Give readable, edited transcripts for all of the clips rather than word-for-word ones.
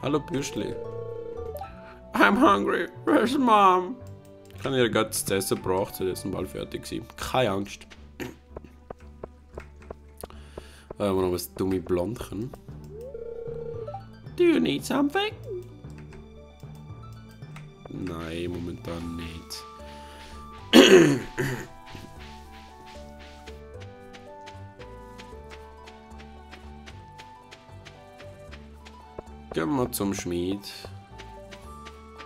Hallo Büschli. I'm hungry. Where's Mom? Ich habe ihr gerade das Essen gebracht, sie ist bald fertig gewesen. Keine Angst. Wir noch ein dumme Blondchen. Do you need something? Nein, momentan nicht. Gehen wir zum Schmied.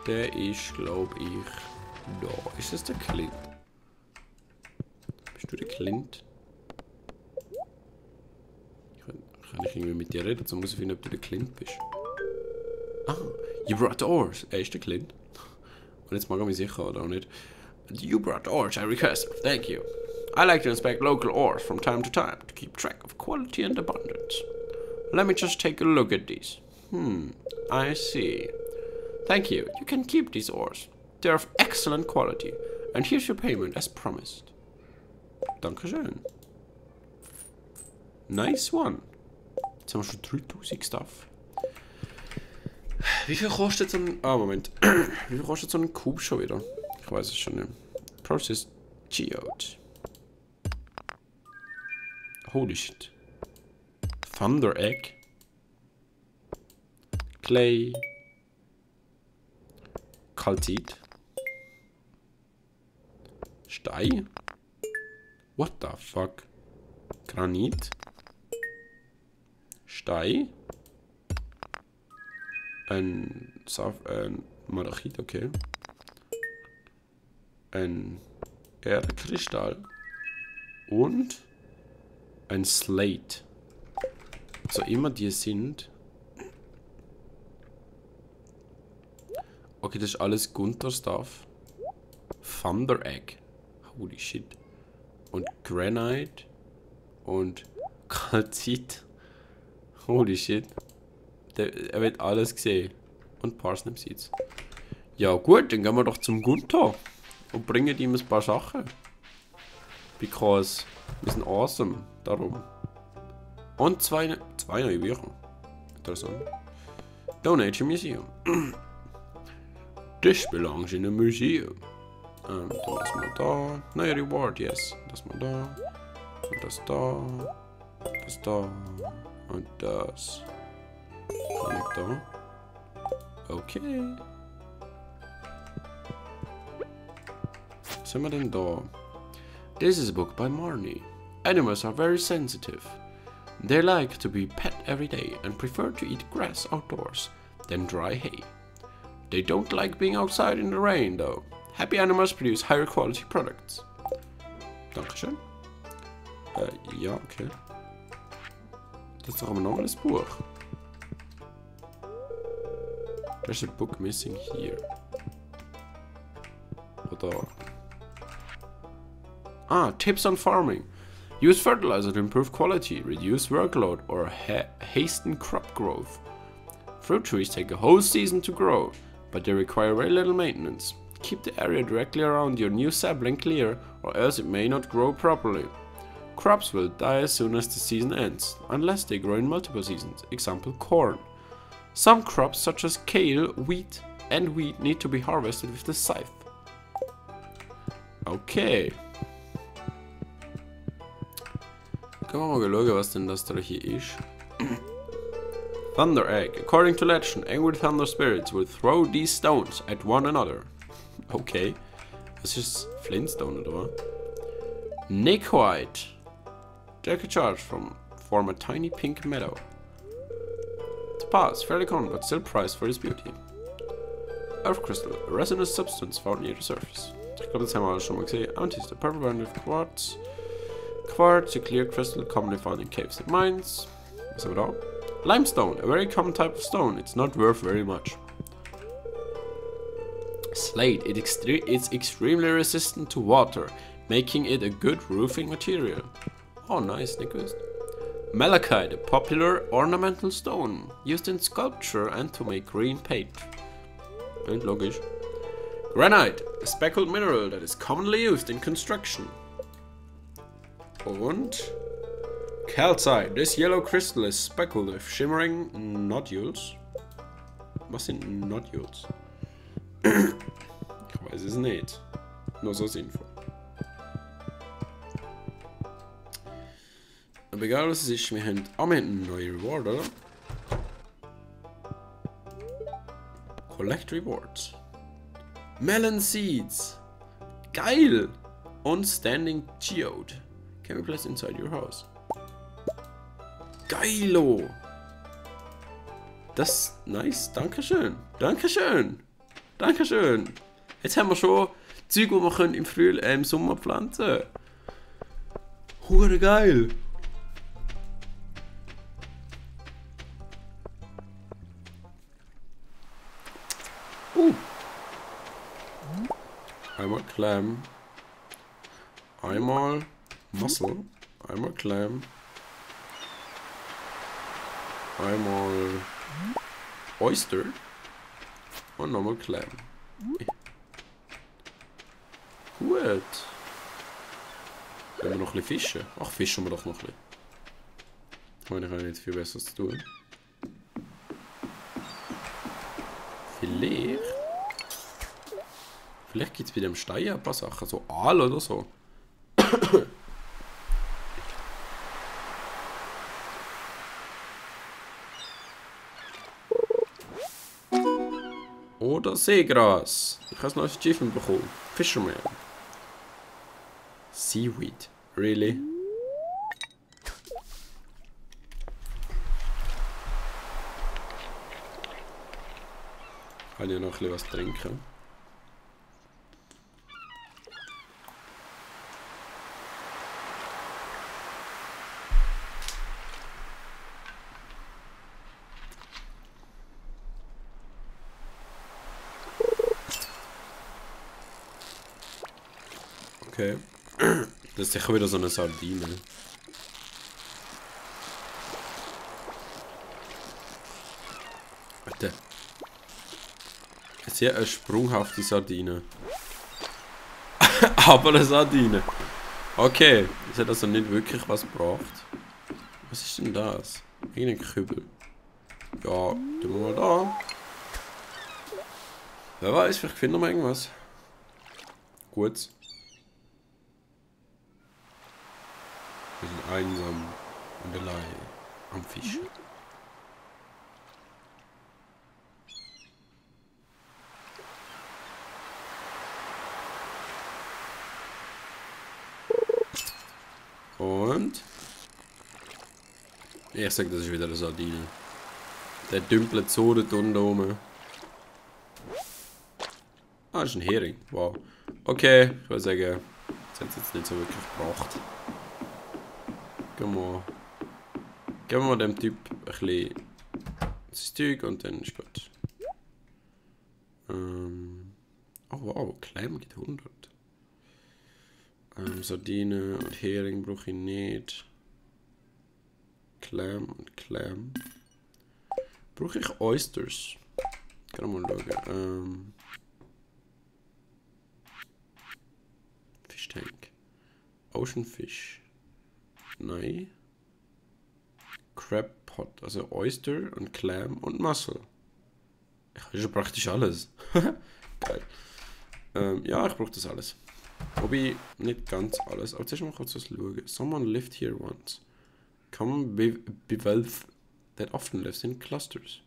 Der ist, glaube ich, da. Ist das der Clint? Bist du der Clint? Kann ich irgendwie mit dir reden? So muss ich finden, ob du der Clint bist. Ah, you brought the oars. Er ist der Clint. Und jetzt mag ich mich sicher, oder auch nicht. You brought the oars, I request. Thank you. I like to inspect local ores from time to time to keep track of quality and abundance. Let me just take a look at these. I see. Thank you. You can keep these ores. They're of excellent quality. And here's your payment as promised. Dankeschön. Nice one. Jetzt haben wir schon 3000 Stuff. Wie viel kostet so ein... Ah, Moment. Wie viel kostet so ein Cube schon wieder? Ich weiß es schon nicht. Process Geode. Holy shit. Thunder Egg. Clay. Kalzit. Stein. What the fuck? Granit. Stein. Ein Malachit, okay. Ein Erdkristall. Und ein Slate. So immer die sind. Okay, das ist alles Gunther-Stuff. Thunder Egg. Holy shit. Und Granite. Und Kalzit. Holy shit. Er wird alles gesehen. Und Parsnip Seeds. Ja gut, dann gehen wir doch zum Gunther. Und bringen ihm ein paar Sachen. Because wir sind awesome. Darum. Und zwei neue Bücher. Interessant. Donate Museum. This belongs in a museum. Dann lassen wir da. Neue Reward, yes. Das mal da. Und das da. Das da. Und das. Kann ich da. Okay. Was sind wir denn da? This is a book by Marnie. Animals are very sensitive. They like to be pet every day and prefer to eat grass outdoors than dry hay. They don't like being outside in the rain though. Happy animals produce higher quality products. Dankeschön. Ja, okay. Das ist doch ein normales Buch. There's a book missing here. Oder... Ah, tips on farming. Use fertilizer to improve quality, reduce workload, or hasten crop growth. Fruit trees take a whole season to grow, but they require very little maintenance. Keep the area directly around your new sapling clear, or else it may not grow properly. Crops will die as soon as the season ends, unless they grow in multiple seasons, example corn. Some crops such as kale, wheat need to be harvested with the scythe. Okay. Können wir mal schauen, was denn das da hier ist. Thunder Egg. According to legend, angry thunder spirits will throw these stones at one another. Okay. Das ist Flintstone, oder was? Nick White. Take a charge form a tiny pink meadow. Topaz, fairly common but still prized for its beauty. Earth Crystal, a resinous substance found near the surface. Ich glaube, das haben wir alles schon mal gesehen. Amethyst, a purple band of quartz. Quartz, a clear crystal commonly found in caves and mines. Was haben wir da? Limestone, a very common type of stone. It's not worth very much. Slate, it's extremely resistant to water, making it a good roofing material. Oh, nice, Nicholas. Malachite, a popular ornamental stone, used in sculpture and to make green paint. And logisch. Granite, a speckled mineral that is commonly used in construction. Und calcite, this yellow crystal is speckled with shimmering nodules. Was sind Nodules? Ich weiß es nicht. Nur so sinnvoll. Aber egal was es ist, wir haben einen neuen Reward, oder? Collect Rewards. Melon Seeds. Geil! On Standing Geode. Can be placed inside your house. Geilo! Das ist nice. Dankeschön. Dankeschön. Dankeschön. Jetzt haben wir schon Zeug, die wir im Frühling, im Sommer pflanzen können. Hure geil! Einmal Clam. Einmal Mussel. Einmal Clam. Einmal Oyster. Und nochmal Clam. Gut. Wenn wir noch ein bisschen fischen. Ach, fischen wir doch noch ein bisschen. Ich meine, ich habe nicht viel Besseres zu tun. Vielleicht gibt es bei dem Stein ein paar Sachen, so Aal oder so. Oder Seegras. Ich habe ein neues Achievement bekommen. Fisherman. Seaweed. Really? Kann ich noch ein bisschen was trinken? Okay. Das ist sicher wieder so eine Sardine. Warte. Sehr eine sprunghafte Sardine. Aber eine Sardine. Okay. Das hat also nicht wirklich was gebracht. Was ist denn das? Irgendein Kübel. Ja, tun wir mal da. Wer weiß, vielleicht finden wir irgendwas. Gut. Wir sind einsam und allein am Fischen. Und ich sag, das ist wieder eine Sardine. Der dümpelt so dort unten rum. Ah, das ist ein Hering. Wow. Okay, ich würde sagen, das hat es jetzt nicht so wirklich gebracht. Geben wir dem Typ ein bisschen das Zeug und dann ist gut. Oh wow, Clam geht 100. Sardine und Hering brauche ich nicht. Clam und Clam. Brauche ich Oysters? Kann mal schauen. Fish Tank. Ocean Fish. Nein. Crab Pot, also Oyster und Clam und Mussel. Ich habe schon praktisch alles. Geil. Ja, ich brauche das alles. Wobei, nicht ganz alles. Aber zuerst mal kurz was schauen. Someone lived here once. Common bivalve that often lives in clusters.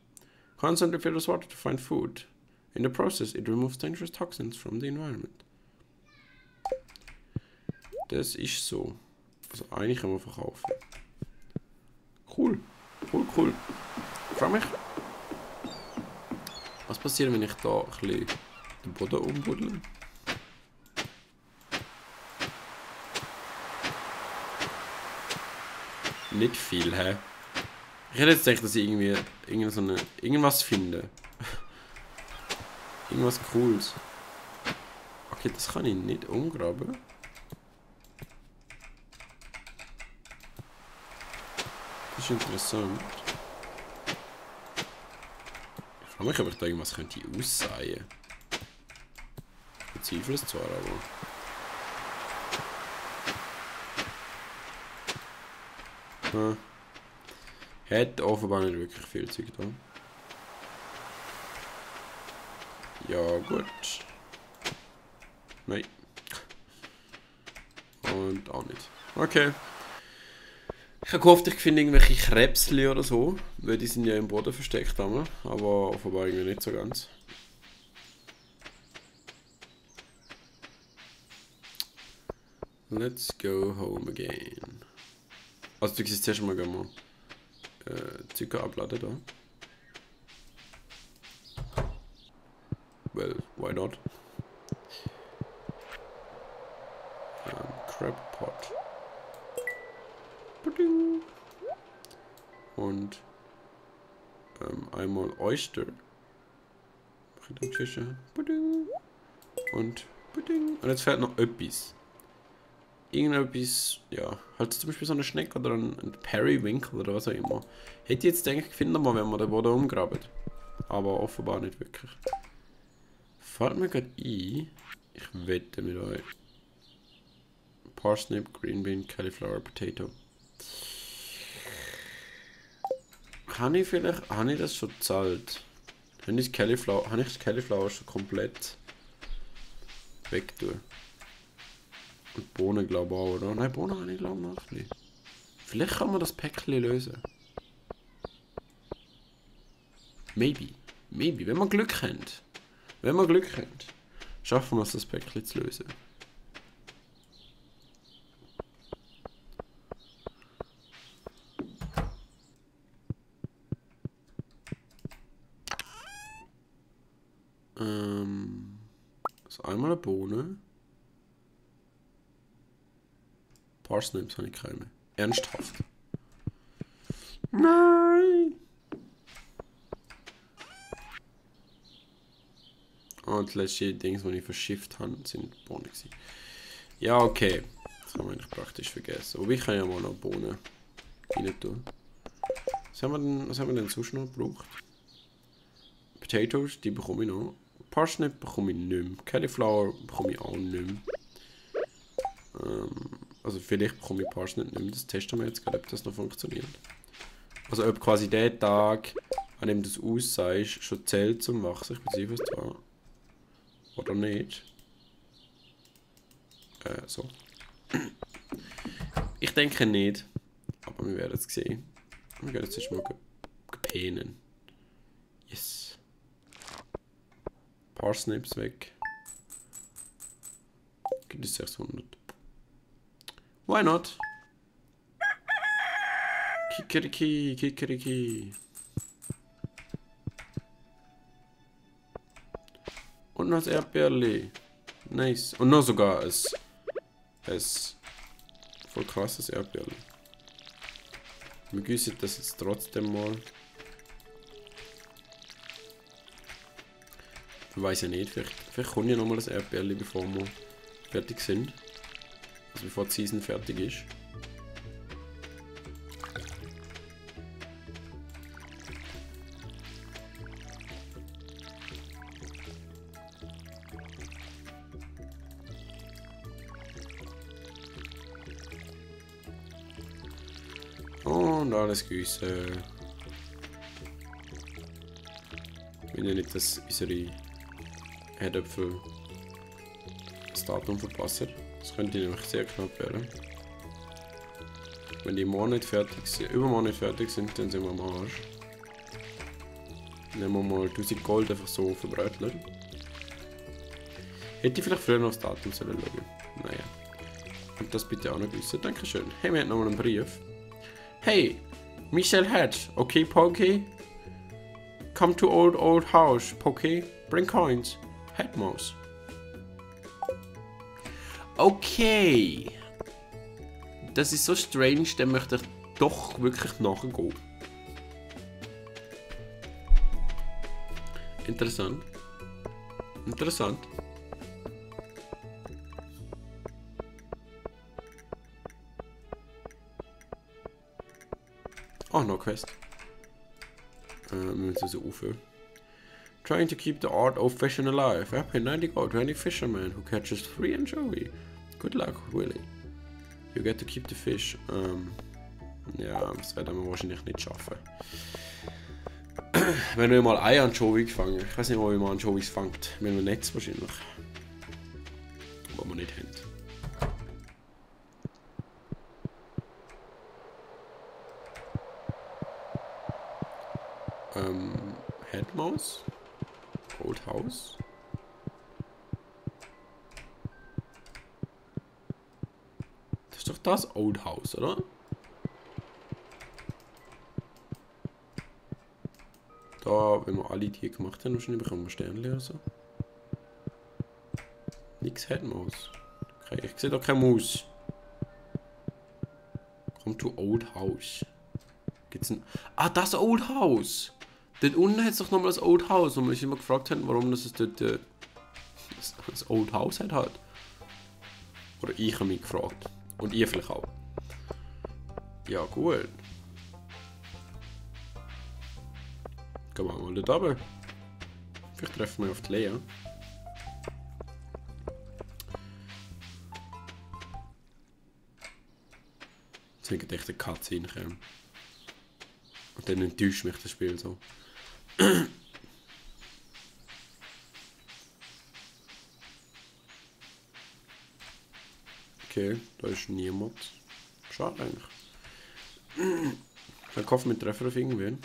Constantly filters water to find food. In the process, it removes dangerous toxins from the environment. Das ist so. Also eigentlich können wir verkaufen. Cool. Cool. Ich frage mich, was passiert, wenn ich da ein bisschen den Boden umbuddle? Nicht viel, hä? Ich hätte jetzt gedacht, dass ich irgendwie irgendwas finde. Irgendwas Cooles. Okay, das kann ich nicht umgraben. Das ist interessant. Ich frage mich, ob ich da irgendwas könnte aussäen. Ich bezweifle es zwar, aber... Hat offenbar nicht wirklich viel Zeug da. Ja, gut. Nein. Und auch nicht. Okay. Ich habe gehofft, ich finde irgendwelche Krebsli oder so, weil die sind ja im Boden versteckt, aber offenbar irgendwie nicht so ganz. Let's go home again. Also du siehst zuerst mal gerne mal Zucker abladen da. Well, why not? Crab Pot. Und einmal Oyster. Und jetzt fehlt noch etwas. Irgendetwas, ja, halt zum Beispiel so eine Schnecke oder ein Periwinkle oder was auch immer. Hätte ich jetzt gedacht, finden wir, wenn wir den Boden umgraben. Aber offenbar nicht wirklich. Fällt mir gerade ein, ich wette mit euch. Parsnip, Green Bean, Cauliflower, Potato. Habe ich das schon gezahlt? Habe ich das Cauliflower schon komplett wegtun? Und Bohnen glaube ich auch, oder? Nein, Bohnen habe ich glaube ich noch nicht. Vielleicht kann man das Päckchen lösen. Maybe, wenn wir Glück haben. Schaffen wir es, das Päckchen zu lösen. Also einmal eine Bohne. Parsnips habe ich keine. Ernsthaft? Nein! Und die letzten Dinge, die ich verschifft habe, sind Bohnen gewesen. Ja, okay. Das haben wir eigentlich praktisch vergessen. Aber ich kann ja mal noch Bohnen rein tun. Was haben wir denn sonst noch gebraucht? Potatoes, die bekomme ich noch. Parsnip bekomme ich nicht mehr. Cauliflower bekomme ich auch nicht mehr. Also vielleicht bekomme ich Parsnip nicht mehr. Das testen wir jetzt gerade, ob das noch funktioniert. Also ob quasi der Tag, an dem du es aussagst, schon zählt zum Wachsen. Ich bezweifle es zwar. Oder nicht. So. Ich denke nicht. Aber wir werden es sehen. Wir werden jetzt mal gepänen. Yes. Parsnips weg. Gibt es 600. Why not? Kikeriki. Und noch das Erdbeerli. Nice. Und noch sogar es voll krasses Erdbeerli. Wir gießen das jetzt trotzdem mal. Ich weiß ja nicht, vielleicht kommt ja nochmal das Erdbeerli, bevor wir fertig sind. Also bevor die Season fertig ist. Und alles gießen. Wir wollen nicht, dass unsere Herdöpfel das Datum verpassen. Das könnte nämlich sehr knapp werden. Wenn die morgen nicht fertig sind, übermorgen nicht fertig sind, dann sind wir am Arsch. Nehmen wir mal 1000 Gold einfach so verbröteln. Hätte ich vielleicht früher noch das Datum sollen schauen. Naja. Und das bitte auch noch wissen. Dankeschön. Hey, wir haben noch mal einen Brief. Hey, Michelle Hatch. Okay, Pokey? Come to old house, Pokey. Bring coins. Headmouse. Okay. Das ist so strange, dann möchte ich doch wirklich nachgehen. Interessant. Interessant. Oh, no Quest. Wir müssen also aufhören. Trying to keep the art of fishing alive. I pay 90 gold to any fisherman who catches 3 anchovy. Good luck, Willy. You get to keep the fish. Ja, das werden wir wahrscheinlich nicht schaffen. Wenn wir mal eine Anchovy fangen. Ich weiß nicht, wo wir mal Anchovies fangt. Mit einem Netz wahrscheinlich. Wo wir nicht haben. Headmaus. Old House. Das ist doch das Old House, oder? Da, wenn wir alle die gemacht haben, wahrscheinlich bekommen wir Sternchen oder so. Nix Headmaus. Okay, ich sehe doch keine Maus. Come to Old House. Gibt's ein... Ah, das Old House! Dort unten hat es doch nochmal das Old House, wo wir uns immer gefragt haben, warum das dort das Old House hat halt. Oder ich habe mich gefragt. Und ihr vielleicht auch. Ja, gut. Gehen wir mal dort runter. Vielleicht treffen wir auf die Lea. Jetzt denke ich echt eine Katze reinkommen. Und dann enttäuscht mich das Spiel so. Okay, da ist niemand. Schade eigentlich. Ich hoffe, wir treffen auf irgendwen.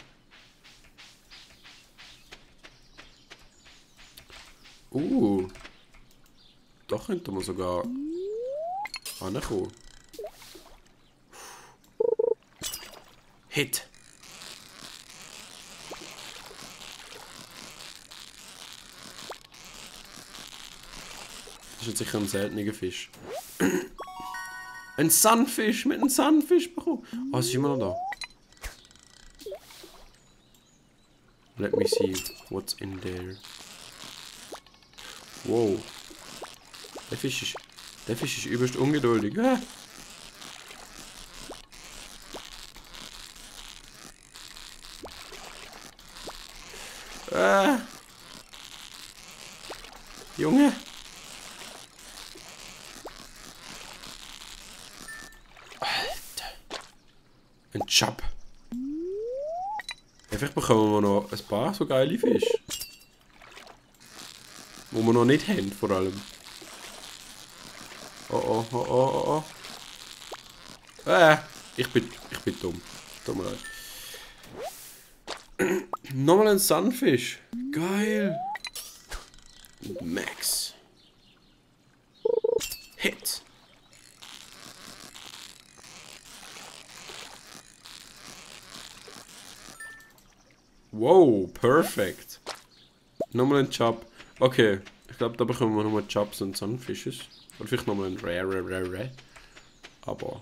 Da könnte man sogar ankommen. Hit! Das ist jetzt sicher ein seltener Fisch. Ein Sunfish mit einem Sunfish bekommen. Oh, es ist immer noch da. Let me see what's in there. Wow. Der Fisch ist übelst ungeduldig. Junge. Alter. Ein Chub. Ja, vielleicht bekommen wir noch ein paar so geile Fische. Wo wir noch nicht haben, vor allem. Oh. Ich bin dumm. Tut mir leid. Nochmal ein Sunfish. Geil. Max. Hit. Wow, perfekt. Nochmal ein Chub. Okay, ich glaube, da bekommen wir nochmal Chubs und Sunfishes. Oder vielleicht nochmal ein Rare. Aber,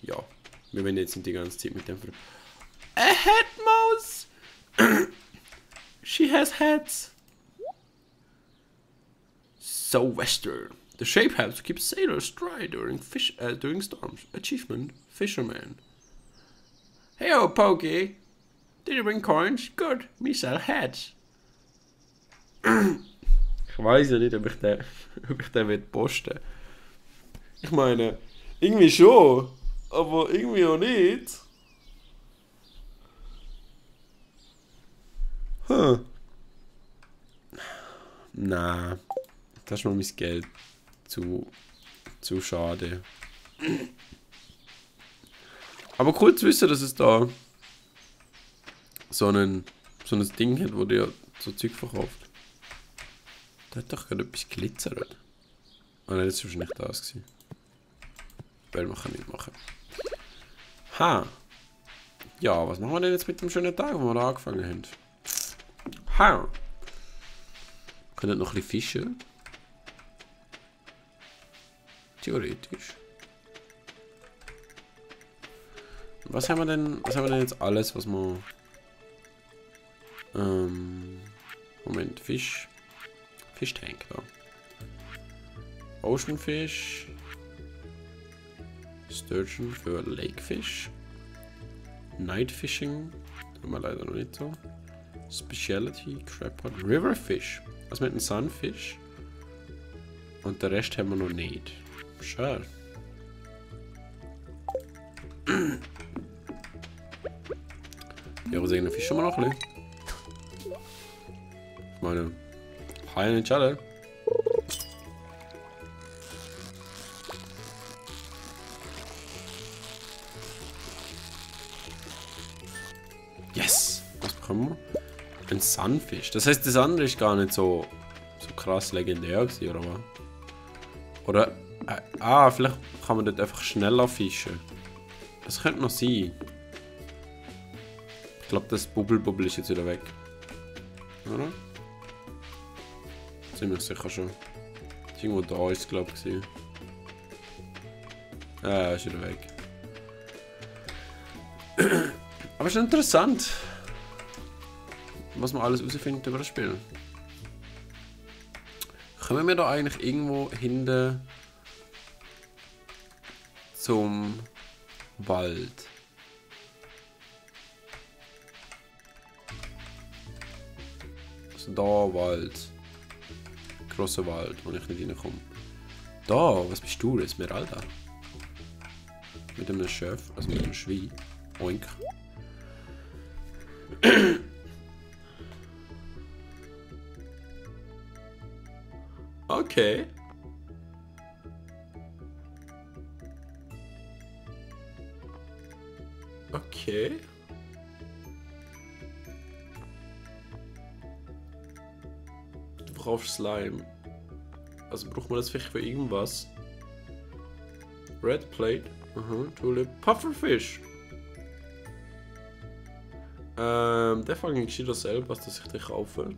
ja. Wir werden jetzt nicht die ganze Zeit mit dem A Headmaus! She has heads. So western. The shape helps keep sailors dry during storms. Achievement, fisherman. Hey, oh, Pokey. Did you bring coins? Good. Me sell heads. Ich weiß ja nicht, ob ich den posten. Ich meine, irgendwie schon, aber irgendwie auch nicht. Nein, das ist mir mein Geld zu schade. Aber cool zu wissen, dass es da so ein Ding hat, wo dir so Zeug verkauft. Da hat doch gerade etwas glitzert. Ah nein, das war wahrscheinlich das gewesen. Weil man kann nicht machen. Ha! Ja, was machen wir denn jetzt mit dem schönen Tag, wo wir da angefangen haben? Ha! Wir können noch ein bisschen fischen. Theoretisch. Was haben wir denn jetzt alles, was wir... Moment, Fischtank da. Ocean Fish. Sturgeon für Lake Fish. Night Fishing. Haben wir leider noch nicht so. Speciality, Crab River Fish. Was mit dem Sunfish. Und den Rest haben wir noch nicht. Schade. Ja, aber sehen, Fisch schon mal noch ein bisschen. Ich meine, Haie nicht schade. Yes! Was bekommen wir? Ein Sandfisch. Das heißt, das andere ist gar nicht so krass legendär gewesen, oder was? Oder, vielleicht kann man dort einfach schneller fischen. Das könnte noch sein. Ich glaube, das Bubble ist jetzt wieder weg. Oder? Ziemlich sicher schon. Irgendwo da ist es, glaube ich. Ist wieder weg. Aber es ist interessant, was man alles herausfindet über das Spiel. Kommen wir da eigentlich irgendwo hinten zum Wald? Also da Wald. Grosser Wald, wo ich nicht reinkomme. Da, was bist du? Esmeralda. Mit einem Chef, also mit einem Schwein. Oink. Okay. Okay. Du brauchst Slime. Also braucht man das vielleicht für irgendwas. Red Plate. Tulip. Pufferfish. Der Frage geschieht das selber, was das ich dir kaufe.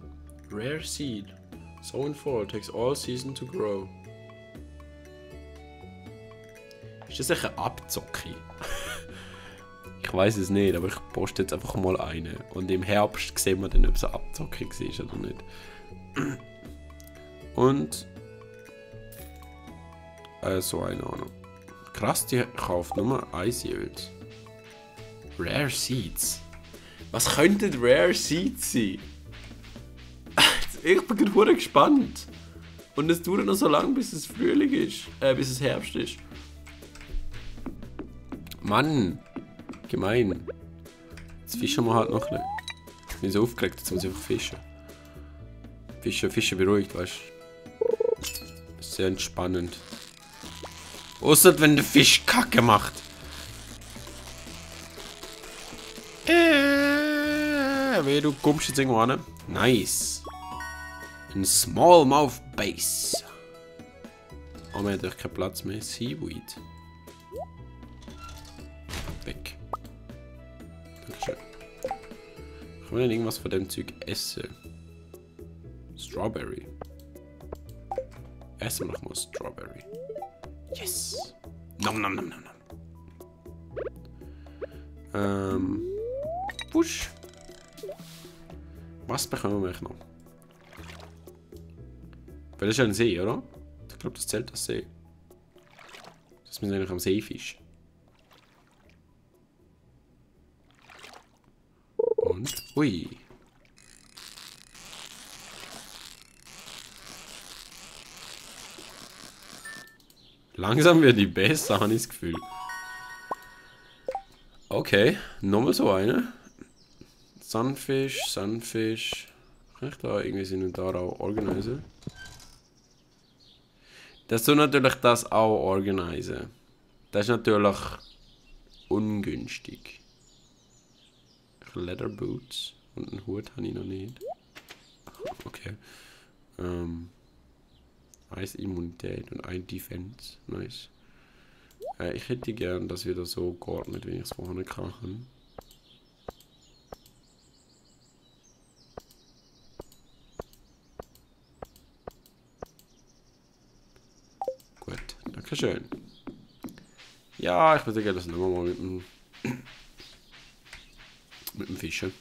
Rare Seed. Sown fall, takes all season to grow. Ist das eine Abzocke? Ich weiß es nicht, aber ich poste jetzt einfach mal eine. Und im Herbst sehen wir dann, ob es eine Abzocke war oder nicht. Und so eine Ahnung. Krass, die kauft nur Eisjähls. Rare Seeds. Was könnten Rare Seeds sein? Ich bin gerade gespannt. Und es dauert noch so lange, bis es Frühling ist. Bis es Herbst ist. Mann. Gemein. Jetzt fischen wir halt noch ein bisschen. Ich bin so aufgeregt, jetzt muss ich einfach fischen. Fischen beruhigt, weißt du. Sehr entspannend. Außer wenn der Fisch Kacke macht. Wie du kommst jetzt irgendwo an. Nice. Ein Smallmouth Base. Oh, wir haben doch keinen Platz mehr. Seaweed. Weg. Dankeschön. Kann man denn irgendwas von dem Zeug essen? Strawberry. Essen wir noch mal Strawberry. Yes. Nom nom nom nom nom. Push. Was bekommen wir noch? Weil das ist ja ein See, oder? Ich glaube, das zählt als See. Das müssen wir eigentlich am See fischen. Und, ui. Langsam wird die besser, habe ich das Gefühl. Okay, nochmal so eine. Sunfish. Kann ich da irgendwie das Inventar auch organisieren? Dass du natürlich das auch organisieren. Das ist natürlich ungünstig. Leather Boots und einen Hut habe ich noch nicht. Okay. Eins Immunität und ein Defense. Nice. Ich hätte gern, dass wir das so geordnet, wenn ich es vorne kann. Gut, dankeschön. Ja, ich würde gerne das nochmal mit dem Fischen.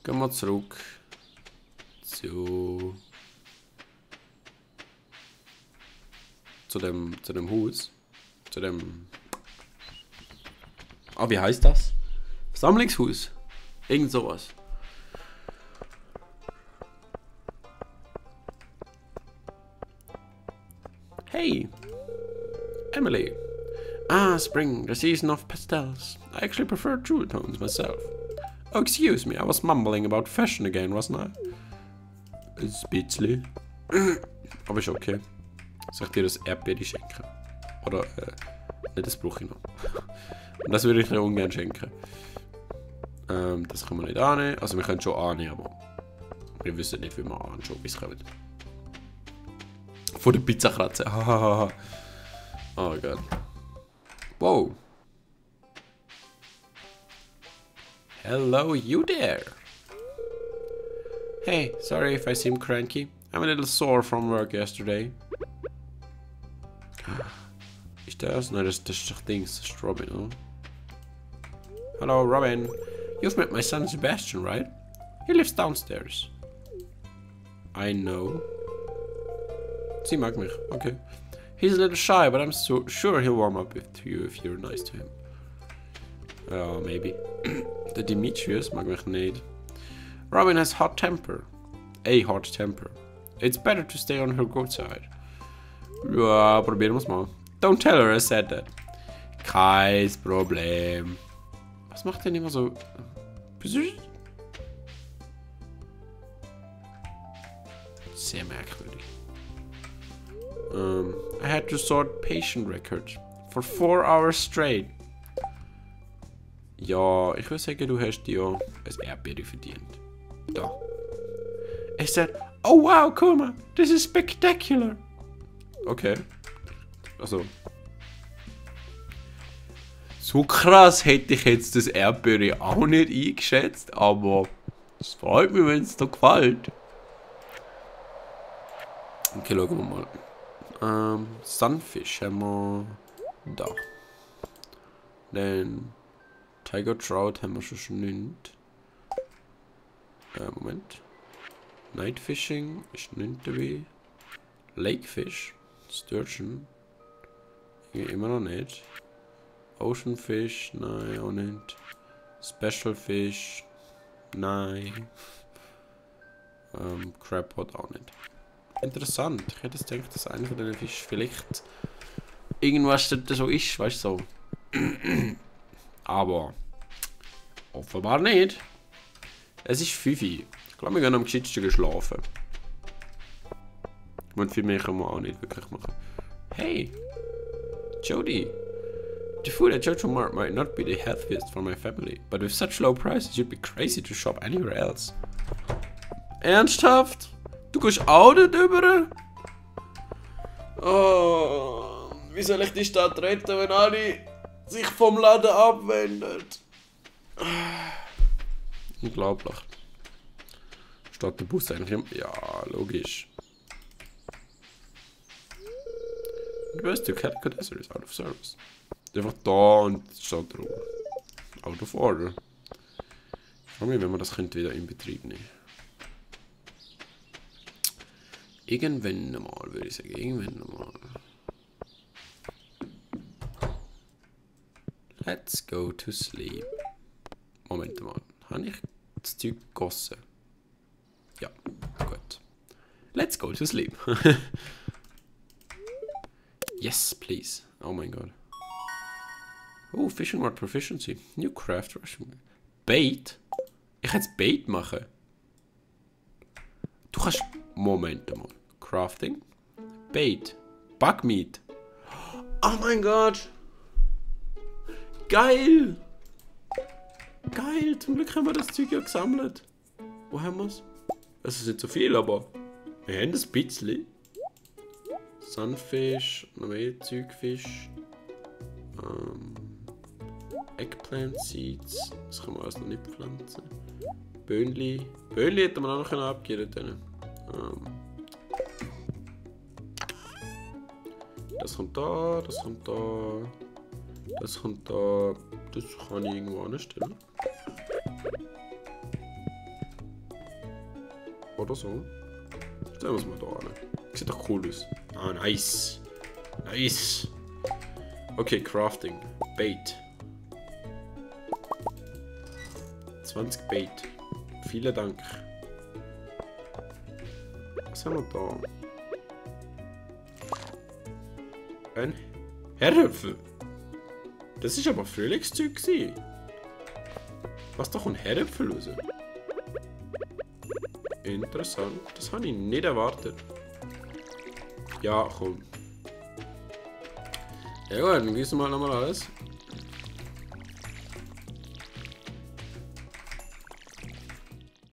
Gehen wir zurück zu dem Haus. Zu dem... Ah, wie heißt das? Sammlungshaus. Irgend sowas. Hey! Emily! Ah, spring, the season of pastels. I actually prefer true tones myself. Oh, excuse me, I was mumbling about fashion again, wasn't I? Ein bisschen. Aber ist okay. Soll ich dir das Erdbeere schenken? Oder, nicht, das brauche ich noch. Und das würde ich dir ungern schenken. Das können wir nicht annehmen. Also wir können schon annehmen, aber wir wissen nicht, wie wir Anchovies kommen. Von der Pizzakratze. Oh Gott. Wow. Hello, you there. Hey, sorry if I seem cranky. I'm a little sore from work yesterday. Ist das? Nein, das ist doch Dings. Das ist Robin, oder? Hello, Robin. You've met my son Sebastian, right? He lives downstairs. I know. Sie mag mich. Okay. He's a little shy, but I'm so sure he'll warm up to you if you're nice to him. Maybe. The Demetrius mag mich nicht. Robin has hot temper. A hot temper. It's better to stay on her good side. Ja, probieren wir's mal. Don't tell her I said that. Kein Problem. Was macht denn immer so? Sehr merkwürdig. I had to sort patient records for 4 hours straight. Ja, ich würde sagen, du hast dir ja ein Erdbeere verdient. Da. I said, oh wow, Kuma, this is spectacular. Okay. Also. So krass hätte ich jetzt das Erdbeere auch nicht eingeschätzt, aber es freut mich, wenn es dir gefällt. Okay, schauen wir mal. Sunfish haben wir da. Dann Tiger Trout haben wir schon nicht. Moment. Night Fishing ist nicht dabei. Lakefish, Sturgeon. Immer noch nicht. Ocean Fish, nein, auch nicht. Special Fish, nein. Crab Pot auch nicht. Interessant. Ich hätte gedacht, dass einer von diesen Fischen vielleicht irgendwas so ist, weißt du so. Aber offenbar nicht. Es ist 5 Uhr. Ich glaube, wir gehen am geschicktesten geschlafen. Und viel mehr können wir auch nicht wirklich machen. Hey, Jody. The food at Joja Mart might not be the healthiest for my family, but with such low prices, you'd be crazy to shop anywhere else. Ernsthaft? Du gehst auch nicht rüber? Oh, wie soll ich die Stadt retten, wenn alle sich vom Laden abwenden? Unglaublich. Steht der Bus eigentlich im... Ja, logisch. The best to Calico Desert is out of service. Einfach da und steht drauf. Out of order. Ich frage mich, wenn man das könnte wieder in Betrieb nehmen. Irgendwann mal, würde ich sagen. Irgendwann mal. Let's go to sleep. Moment mal. Habe ich das Zeug gegossen? Ja, gut. Let's go to sleep. Yes, please. Oh mein Gott. Oh, Fishing Rod Proficiency. New Craft Rushing. Bait? Ich kann jetzt Bait machen. Du kannst... Moment mal. Crafting. Bait. Bugmeat. Oh mein Gott. Geil. Geil. Zum Glück haben wir das Zeug ja gesammelt. Wo haben wir es? Es ist nicht so viel, aber... Wir haben das ein bisschen. Sunfish. Noch mehr Zeugfisch. Eggplant Seeds. Das können wir alles noch nicht pflanzen. Böhnli. Böhnli hätten wir auch noch abgeben können. Das kommt da, das kommt da. Das kommt da. Das kann ich irgendwo anstellen. Oder so. Stellen wir es mal da an. Sieht doch cool aus. Ah, nice. Nice. Okay, Crafting. Bait. 20 Bait. Vielen Dank. Was haben wir da? Ein Herdöpfel. Das ist aber Frühlingszeug gewesen. Was doch ein Herdäpfel raus? Interessant. Das habe ich nicht erwartet. Ja, komm. Ja gut, dann gießen wir halt nochmal alles.